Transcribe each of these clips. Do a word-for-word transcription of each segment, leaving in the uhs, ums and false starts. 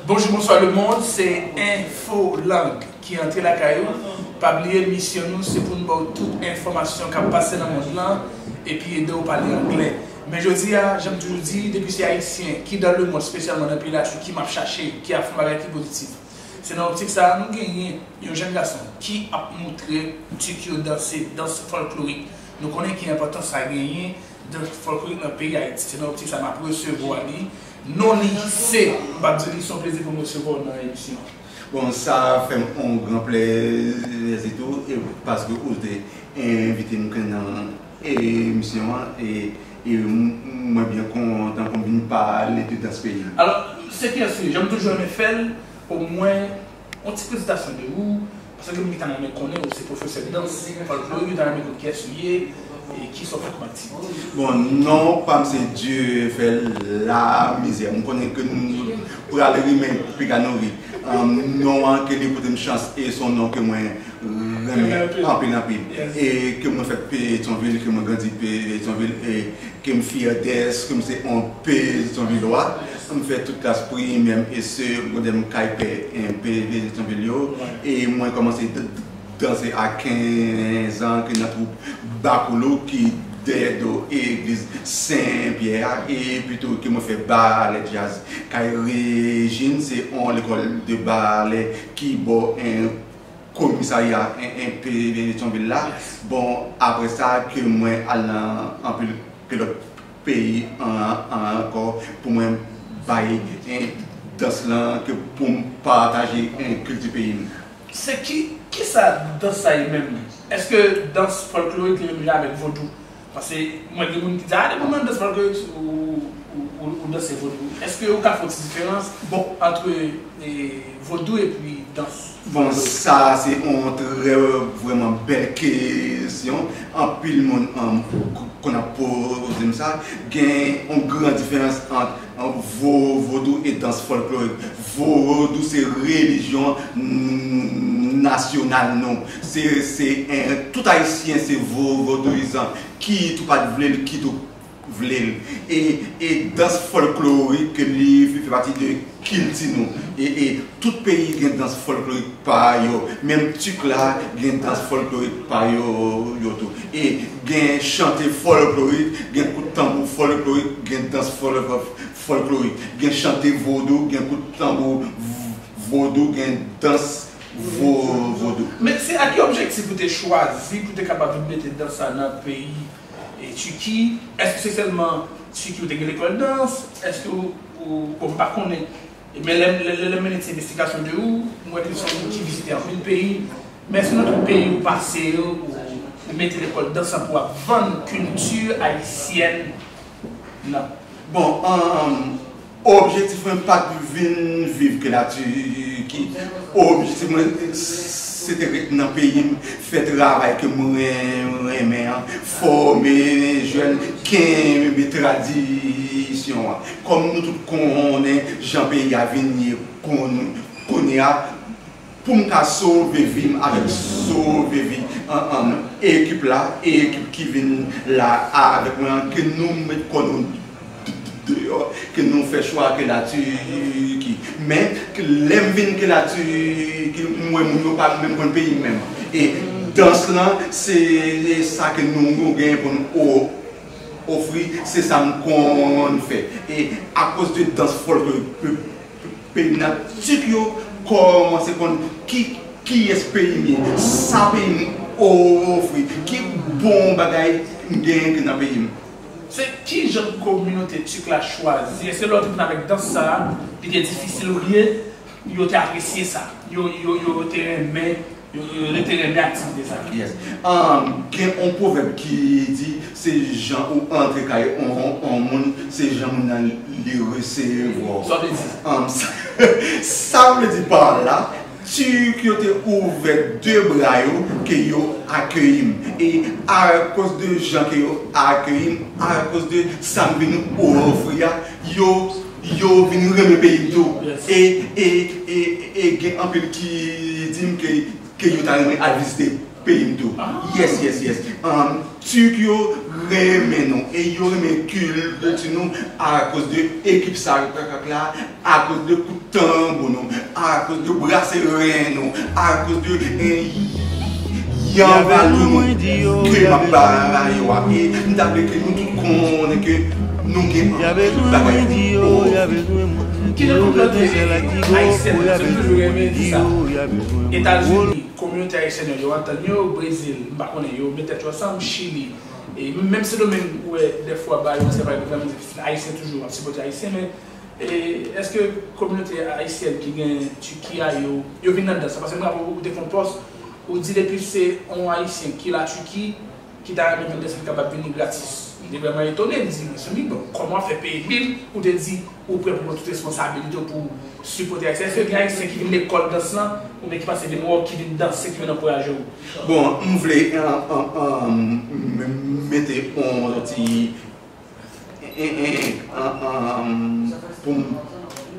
Bonjou, bonswa lemonn, se Enfolang ki antre lakay ou. Pa bliye, misyon nou se pou n ba w tout enfòmasyon k ap pase nan mond lan epi ede w pale anglè. Men jodi a, jan m toujou di, depi se Ayisyen ki dans le monde, espesyalman nan peyi Latiki, m ap chache, ki ap fè yon bagay ki pozitif. Se nan optik sa a nou genyen yon jèn gason ki ap montre Tik yo danse dans fòlklorik. Nou konnen ki enpòtans sa genyen dans fòlklorik nan peyi Ayiti. Se nan optik sa a m ap resevwa li. Non li se, m p ap di li, se yon plezi pou m resevwa w nan emisyon an. Bon, sa fè m yon gran plèzi tou, e paske ou te envite m nan emisyon an, e, e m- mwen byen kontan pou m vin pale de dans peyi m. Alò, se kiyès ou ye? Jan m toujou renmen fè l, omwen, yon ti prezentasyon de ou, paske gen moun ki ta renmen konnen ou se pwofesè dans fòlklorik, yo ta renmen konn kiyès ou ye, e kisa w fè kòm aktivite. Bon, non pa m se Dieu fè la misère. M konnen ke nou pral rimen piga nouri. Um, non an ke li pote m chans e se yon non ke mwen renmen anpil, anpil. E ke mwen fèt Petyonvil, ke mwen grandi Petyonvil, e ke m fyè dèske m se yon Petyonvilwa. M fè tout klas primè m e segondè m kay pè Petyonvil yo. E mwen kòmanse d- danse a kenz an ke nan twoup Bakoulou ki dèyè do egliz Sen Pyè a, e pito ke mwen fè balè djaz kay Rejin, se yon lekòl de balè ki bò en komisarya en, en Petyonvil la. Bon, apre sa ke mwen al nan anpil ke lòt peyi an, an ankò pou mwen bay en dans lan ke pou m pataje en kilti peyi m. Se ki, kisa dans sa ye menm? Èske dans fòlklorik li menm jan avèk vodou? Paske mwen gen moun ki di, "Ah, depi w nan dans fòlklorik, ou, ou, ou, ou danse vodou." Èske ou ka fè yon ti diferans, bon, ant, e, vodou epi dans? Bon, sa se yon trè vrèman bèl kesyon. Anpil moun, um, k- konn ap poze m sa. Gen yon gran diferans ant, um, vo- vodou e dans fòlklorik. Vodou se relijyon n- nasyonal nou. Se, se, en, tout Ayisyen se vo- vodouyizan. Kit ou pa t vle l, kit ou vle l. E, e dans fòlklorik ke li fè pati de kilti nou. E, e tout peyi gen dans fòlklorik pa yo. Menm Tik la gen dans fòlklorik pa yo, yo tou. E gen chante fòlklorik, gen kout tanbou fòlklorik, gen dans fòl- fòlklorik. Gen chante vodou, gen kout tanbou v- vodou, gen dans vo- vodou. Men se ak ki objektif ou te chwazi pou te kapab vin mete dans sa nan peyi e Tiki? Èske se sèlman Tiki ou te gen lekòl dans? Èske ou, ou, bon, m pa konnen. Men lè, lè, lè, lè m mennen ti envestigasyon de ou, m wè ke se yon moun ki vizite anpil peyi. Men èske nan tout peyi ou pase yo, ou, ou mete lekòl dans lan pou w ap vann kilti ayisyèn nan? Bon, um, objektif mwen pa t vin viv ke la Tiki. Objektif mwen se te ret nan peyi m, fè travay ke mwen renmen an, fòme jèn, kenbe tradisyon an. Kòm nou tout konnen jan peyi a vin ye kounye a, pou m ka sove vi m avèk sove vi an, an ekip la, e ekip ki vin la avèk mwen an, ke nou met kò nou deyò, ke nou fè chwa ke la Tiki. Men, lè m vin ke la Tiki, m wè moun yo pa menm konn peyi m menm. E dans lan, se sa ke nou gen pou nou ofri, se sa m konn fè. E akoz de dans fòlklorik peyi m nan, Tik yo kòmanse konn ki, kiyès peyi m ye, sa peyi m ofri, ki bon bagay m genyen ke nan peyi m. Se ki jan kominote Tik la chwazi? Èske lè w te vin avèk dans sa a, li te difisil oubyen yo te apresye sa? Yo, yo, yo te renmen, yo, yo, yo te renmen aktivite sa a? Yes. Um, gen yon pwovèb ki di, se jan ou antre kay yon, yon, yon moun, se jan moun nan li resevwa w. Sa w vle di? Um, sa, sa m vle di pa la, Tik yo te ouvè de bra yo ke yo akeyi m. E akoz de jan ke yo akeyi m, akoz de sa m vin ofri a, yo, yo vin renmen peyi m tou. Yes. E, e, e, e gen anpil ki di m ke, ke yo ta renmen al vizite peyi m tou. Yes, yes, yes. Um, Turk yo renmen nou e yo renmen kilti nou akoz de ekip sa yo kakak la, akoz de kout tanbou nou, akoz de brase ren nou, akoz de eh, yanvalou nou ke m ap ba yo a. E m ta vle ke nou tout konnen ke nou gen anpil bagay pou ofri. Ki jan kominote ayisyèn nan, se m toujou renmen di sa. Etazini, kominote ayisyèn yo, yo antann yo, Brezil, m pa konnen, yo met tèt yo ansanm, Chili, e menm Sendomeng, ou wè, dèfwa, ba yo, se pa yon grann difisil, ayisyen toujou ap sipòte ayisyen, men e, èske kominote ayisyèn ki gen Tiki a, yo, yo vin nan dans la? Paske m rapele ou te fè yon pòs, ou di depi se yon ayisyen ki la Tiki, ki ta renmen vin danse, li kapab vini gratis. M te vrèman etone, m di, Mesye Mik, bon, kòman w ap fè peye bil, ou te di ou prè pou pran tout responsabilite w pou sipòte ayisyen? Èske gen ayisyen ki vin lekòl dans lan, oubyen ki pase vin wè w, ki vin danse, ki vin ankouraje w? Bon, m vle an, an, an, m- mete yon ti en, en, an, an, pou m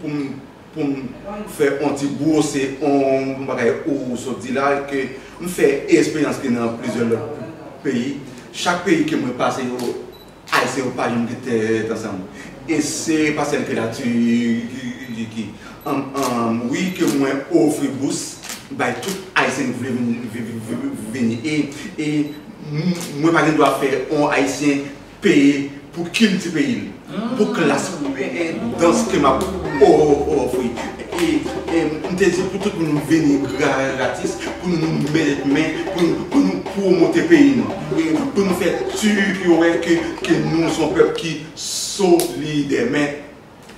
pou m pou m fè yon ti bwose yon bagay ou sot di la, ke m fè eksperyans ki nan plizyè lòt peyi. Chak peyi ke mwen pase yo, ayisyen yo pa janm gen tèt ansanm. E se pa sèl ke la Turki. Wi, ke mwen ofri bous bay tout ayisyen ki vle vini. E, e mwen pa gen dwa fè yon ayisyen peye pou kilti peyi l, pou klas dans ke m ap ofri. E, e m te di pou tout moun vini gratis, pou nou met men, pou nou, pou nou pwomote peyi nou. E pou nou fè Turk yo wè ke, ke nou se yon pèp ki solidè. Men,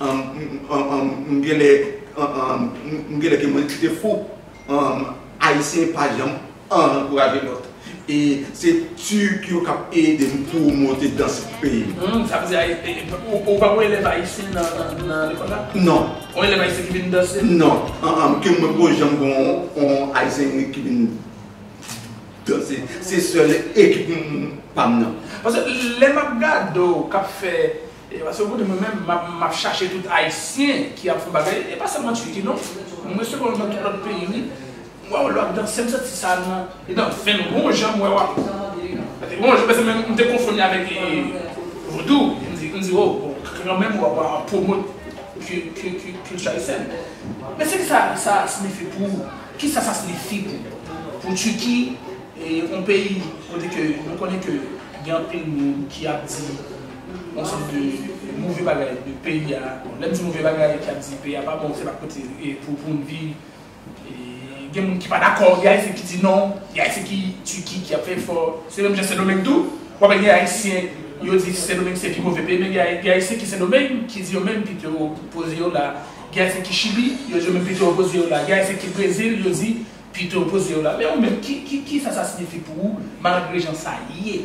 um, um, um, m gen lè, um, um, m gen lè ke mwen kite fou. Um, Ayisyen pa janm ankouraje lòt. E se Turk yo k ap ede m pwomote dans peyi m. Hmm, sa vle di, ou, ou pa gen elèv ayisyen nan, nan, nan lekòl la? Non. Yon elèv ayisyen ki vin danse? Non. An, an, ke mwen poko janm gen yon, yon ayisyen ki vin danse. Se sèl ekip pa m nan. Paske lè m ap gade w k ap fè E paske kote mwen menm, m ap, m ap chache tout ayisyen ki ap fè bagay, e pa sèlman Tiki non. Mwen se bon nan tout lòt peyi wi. Mwen wè w lè w ap danse, m santi sa nan, e nan venn w, gon jan m wè w ap. Gon jan, paske menm m te konfonn li avèk e, vodou, m di, m di, oh, bon, kanmenm w ap, w ap pwomot kilti ayisyèn. Men se ki sa sa siyifi pou ou? Kisa sa siyifi pou, pou Tiki? E yon peyi kote ke nou konnen ke gen anpil moun ki ap di yon sòt de move bagay de peyi a. Bon, lè m di move bagay, ki ap di peyi a pa bon, se pa kote e pou pou n viv. E gen moun ki pa dakò, gen ayisyen ki di non, gen ayisyen ki Tiki ki ap fè efò. Se menm jan Sendomeng tou, w ap wè gen ayisyen yo di Sendomeng se pi move peyi, men gen gen ayisyen ki Sendomeng ki di yo menm pito yo poze yo la. Gen ayisyen ki Chili, yo di yo menm pito yo poze yo la. Gen ayisyen ki Brezil, yo di pito poze yo la. Men ou menm, ki, ki, ki sa sa siyifi pou ou, malgre jan sa ye?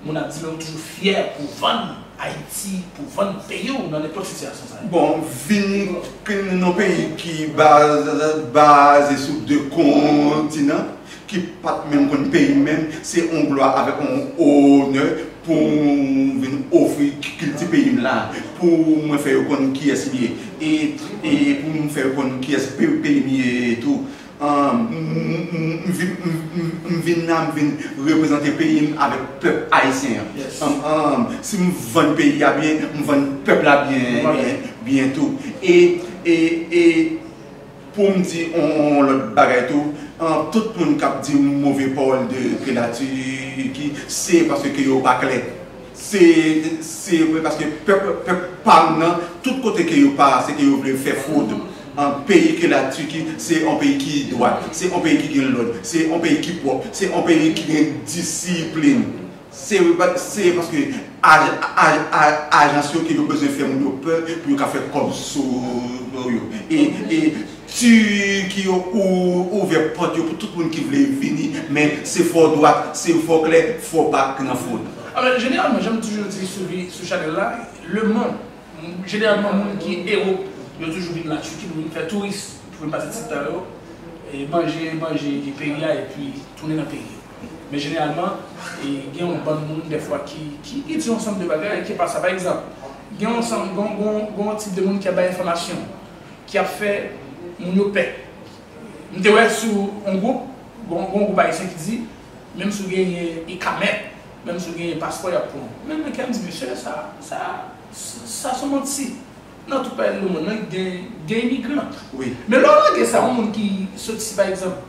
Moun ap di, men ou toujou fyè pou vann Ayiti, pou vann peyi w nan nenpòt sitiyasyon sa ye? Bon, vin nan yon peyi ki baze, baze sou de kontinan, ki pa t menm konn peyi m menm, se yon glwa avèk yon onè pou m vin ofri kilti peyi m la, pou mwen fè yo konn kiyès m ye, e, e pou m fè yo konn kiyès pe- peyi m ye tou. An, m, m, m, m vin, m, m, m vin la, m vin reprezante peyi m avèk pèp ayisyen an. An, an, si m vann peyi a byen, m vann pèp la byen, byen, byen tou. E, e, e pou m di yon, yon lòt bagay tou, an, tout moun k ap di move pawòl de ke la Tiki, se paske ke yo pa klè. Se, se vre, paske pèp, pèp pa m nan, tout kote ke yo pase, ke yo vle fè fwod, an, peyi ke la Tiki, se yon peyi ki dwat, se yon peyi ki gen lòd, se yon peyi ki pwòp, se yon peyi ki gen disiplin. Se vre, pa- se paske aj- aj- aj- ajans yo ke yo bezwen fè moun yo pè pou yo ka fè kòb sou yo. E, e Tiki yo ou- ouvè pòt yo pou tout moun ki vle vini, men se fò dwat, se fò klè, fò pa k nan fwod. Alò, jeneralman, jan m toujou di sou vi- sou chanèl la, lemonn, jeneralman, moun ki Ewòp, yo toujou vin la Tiki pou vin fè touris, pou vin pase ti tan yo, e manje, manje peyi a, epi tounen nan peyi yo. Men jeneralman, e gen yon bann moun, dèfwa, ki, ki, ki di yon ansanm de bagay ki pa sa. Pa egzanp, gen yon ansanm, gen, gen, gen yon tip de moun ki ap bay enfòmasyon, ki ap fè moun yo pè. M te wè sou yon gwoup, gon, gon gwoup ayisyen ki di, Menm si w genyen ikamèt, menm si w genyen paspò, y ap pran w. Men mwen kè m di, mesye, sa, sa, sa se manti. Nan tout peyi lemonn nan, gen, gen imigran. Wi. Men lè w lage sa, yon moun ki soti, pa egzanp,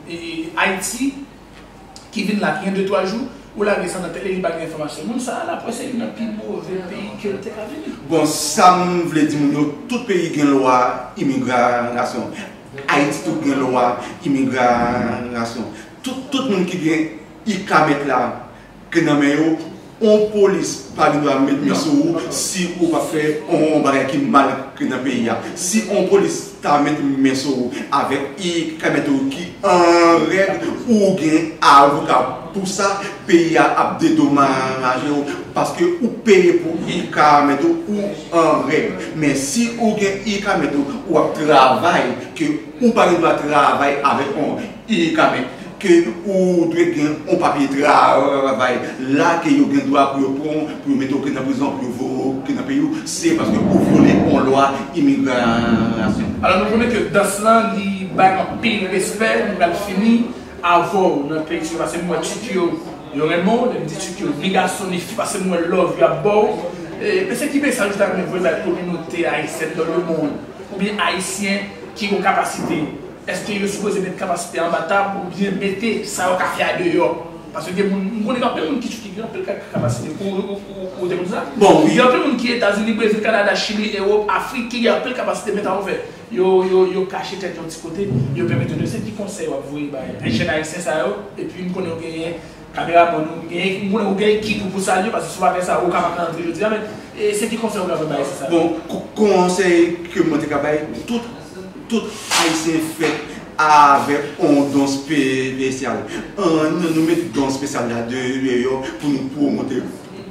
e, Ayiti, ki vin la, ki gen de twa jou, ou lage sa nan tèt li, li pa gen enfòmasyon. Moun sa a, l ap wè se youn nan pi move peyi ke l te ka vini. Bon, sa m vle di moun yo, tout peyi gen lwa imigrasyon. Ayiti tou gen lwa imigrasyon. Tout, tout moun ki gen ikamèt la, ke nan men yo, on polis pa gen dwa met men sou ou si ou pa fè on bagay ki mal ke nan peyi a. Si on polis ta met men sou ou avèk ikamèt ou ki an règ, ou gen avoka pou sa, peyi a ap dedomaje ou paske ou peye pou ikamèt ou, ou an règ. Men si ou gen ikamèt ou, ou ap travay, ke ou pa gen dwa travay avèk on ikamèt, ke ou dwe gen on papye travay la ke yo gen dwa pou yo pran w, pou yo mete w ke nan prizon, pou yo voye w ke nan peyi w, se paske ou vyole on lwa imigrasyon. Alò nou konnen ke dans lan li bay anpil respè, nou pral fini avè w nan peyi sila, paske m wè Tchik yo, yo renmen w, lè m di Tchik yo, ni gason ni fi, paske m wè love y ap ba w. E, men se ki mesaj ou ta renmen voye bay kominote ayisyèn dans le monde, oubyen ayisyen ki gon kapasite? Èske yo sipoze met kapasite anba tab oubyen mete sa yo ka fè a deyò? Paske gen moun, m konnen gen anpil moun ki Tchik ki gen anpil ka-, kapasite. Ou, ou, ou, ou te konn sa? Bon, wi. Gen anpil moun ki Etazini, Brezil, Kanada, Chili, Ewòp, Afrik, ki gen anpil kapasite, men sa yo fè. Yo, yo, yo kache tèt yo yon ti kote, yo pèmèt yo. Se ki konsèy w ap voye bay jèn ayisyen sa yo? Epi m konnen w genyen kameramann ou, ou genyen, m konnen ou gen ekip ou pou salye, paske si w pa fè sa, ou ka pa ka antre jodi a, men, e, se ki konsèy ou ka voye bay ayisyen sa yo? Bon, ko-, konsèy ke mwen te ka bay, tout, tout ayisyen fèt avèk on don espesyal. Ann, nou met don espesyal la deyò pou nou pwomote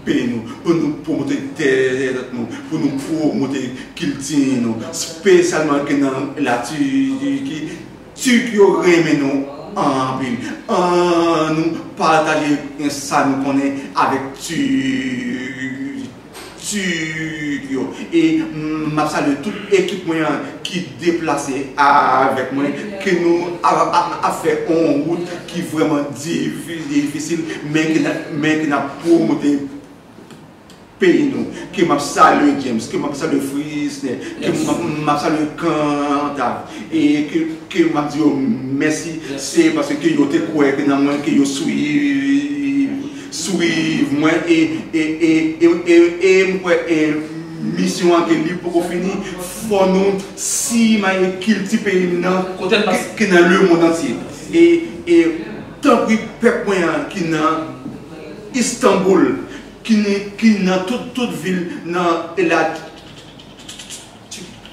peyi nou, pou nou pwomote tèt nou, pou nou pwomote kilti nou, espesyalman ke nan Latiki, Tchik yo renmen nou anpil. Ann nou pataje sa nou konnen avèk Tchik, Tchik yo. E m ap salye tout ekip mwen an ki deplase avèk mwen, ke nou ap, ap, ap fè on wout ki vrèman difi-, difisil, men ke n ap, men ke n ap pwomote peyi nou, ke m ap salye James, ke m ap salye Frisner, ke m ap, m ap salye Kantav, e ke, ke m ap di yo mèsi, se paske ke yo te kwè ke nan mwen, ke yo swiv, swiv mwen, e, e, e, e, e, e m kwè, e misyon an ke li poko fini, fò nou simaye kilti peyi m nan, ke, ke nan lemonn antye. E, e tanpri pèp mwen an ki nan Istanbul, ki, ki nan tout, tout vil nan la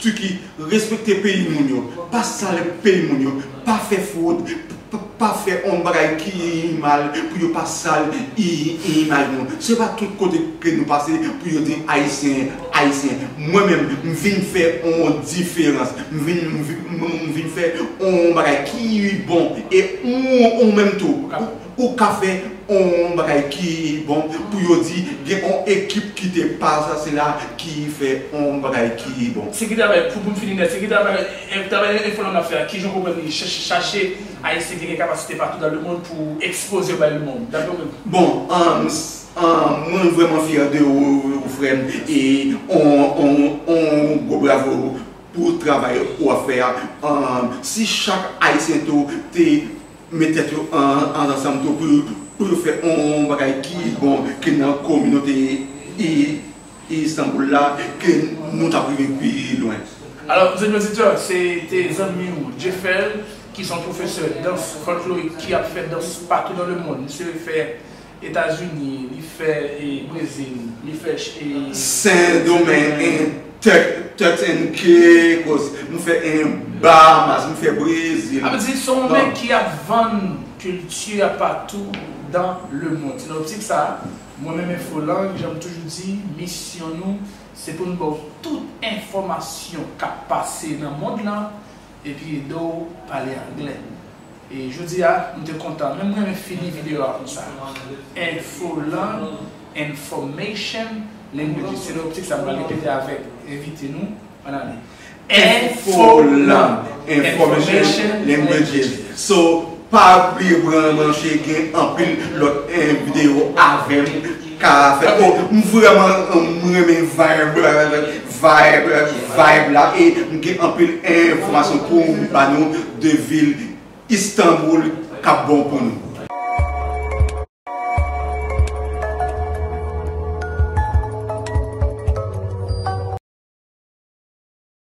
Tiki, respekte peyi moun yo, pa sal peyi moun yo, pa fè fwod, pa, pa fè on bagay ki mal pou yo pa sal i, imaj nou. Se pa tout kote ke nou pase pou yo di Ayisyen, Ayisyen. Mwen menm, m vin fè on diferans, m vin, m vin, m vin fè on bagay ki bon, e ou, ou menm tou, ou ka fè on bagay ki bon, pou yo di gen on ekip ki te pase la ki fè on bagay ki bon. Se ki travay, pou, pou m fini nèt, se ki travay, e, travay enfo lan ap fè a, kijan w konprann li, chache, chache Ayisyen ki gen kapasite patou dans le monde pou ekspoze yo bay lemonn, daprè w menm? Bon, um, um, mwen vrèman fyè de ou, ou frè m, e on, on, on gwo bravo pou travay ou ap fè a. Um, si chak Ayisyen tou te met tèt yo an, an, ansanm tou pou, pou yo fè on bagay ki bon ke nan kominote I, Istanbul la, ke nou t ap rive pi lwen. Alò, zanmi oditè, se te zanmi w, Jeffel, ki se yon pwofesè dans fòlklorik ki ap fè dans patou dans le monde. Misye fè Etazini, li fè, e, Brezil, li fè, e, Sendomeng, en Turk, Turks and Caicos, m fè en Bahamas, m fè Brezil. Sa vle di se yon nèg ki ap vann kilti a patou dans le monde. Se nan optik sa a, mwen menm Enfolang, jan m toujou di, misyon nou, se pou n ba w tout enfòmasyon k ap pase nan mond lan, epi ede w pale anglè. E jodi a, m te kontan, men m renmen fini videyo a konsa. Enfolang, information, languages. Se nan optik sa m pral repete avèk envite nou, ann ale. Enfolang, information, languages. So, Pa bliye bran- branche, gen anpil lòt eh, videyo avè m ka fèt. Oh, m vrèman eh, m renmen vibe, vibe, vibe la e m gen anpil enfòmasyon pou m ba nou de vil Istanbul k ap bon pou nou.